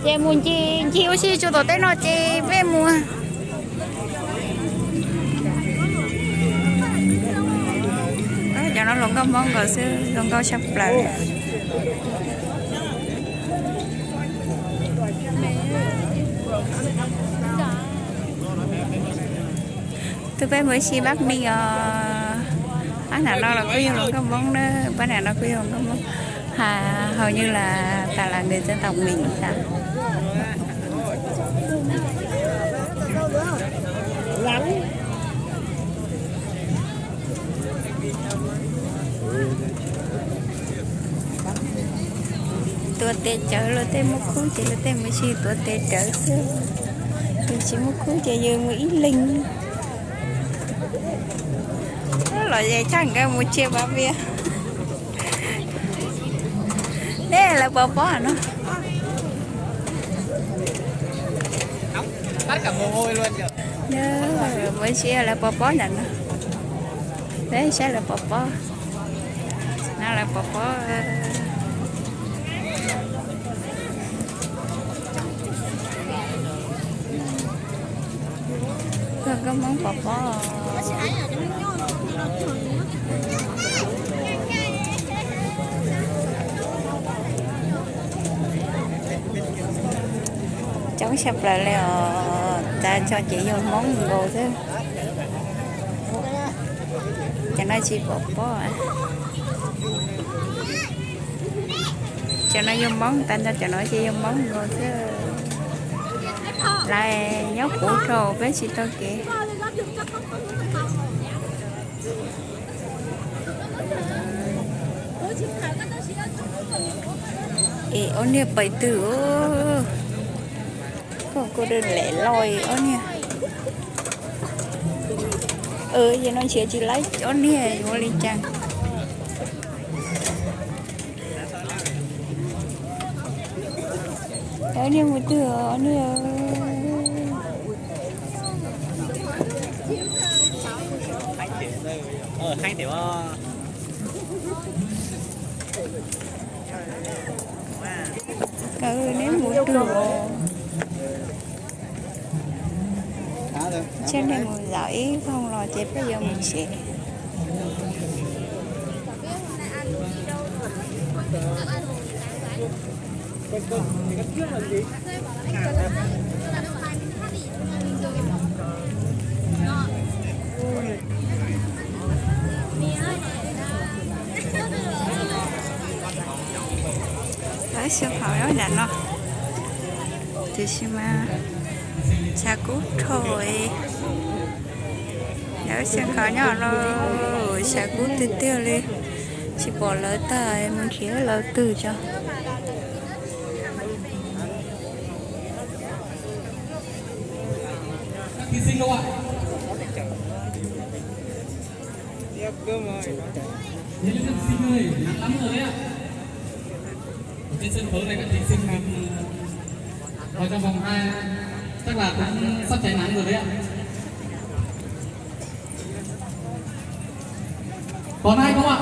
Ces mus ncig ncig ua si tsuas tom tej no ces peb mus. Cov no hluas nkauj Hmoob nkaus xwb, hluas nkauj tshaj plaws. Tus peb mus ua si pab me os. Pab nam no los kuj yog hluas nkauj Hmoob na, pab nam no kuj yog hluas nkauj Hmoob. Hais hauv nyuj las tas las nws txawj tau me tas. Tuav tes cawv, luag tej muaj khub ces luag tej mus ua si tuav tes cawv xwb. Yus tsis muaj khub ces yus mus ib leeg. Los ze tshaj nkawd mus tsiab pab peb. Neb lawv pov pob no. Mus tsiab lawv pov pob ntawm no. Peb saib lawv pov pob. No lawv pov pob. Hluas nkauj Hmoob pov pob. Coob tshaj plaws li os, tas tso ces yog Hmoob nkaus xwb. Cov no tsis pov pob. Cov no yog Hmoob, tas nrho cov no ces yog Hmoob nkaus xwb. Lawv nyob puv rau peb tsis tau kev. Es ob niag pais twg? Koj kuj lem loj ob niag. Ces no nrhiav tsis laib ob niag yuav ua li cas. Ob niag mus twg ob niag? Kaw neb mus twg os? Tsam nej mus zaum ib voog los ces peb yuav mus tsev. Lawv xyoo hauv nyob nram no, tiam sis mas tshav kub dhau. Lawv xyoo hauv nyob no, tshav kub tiag tiag li, tsis pom lawv tag, mus nrhiav lawv twg tso. Thí sinh ơi, nắng lắm rồi đấy ạ. Ở trên sân khấu này các thí sinh mặc, ờ, vào trong vòng hai, chắc là cũng sắp cháy nắng rồi đấy ạ. Còn ai không ạ?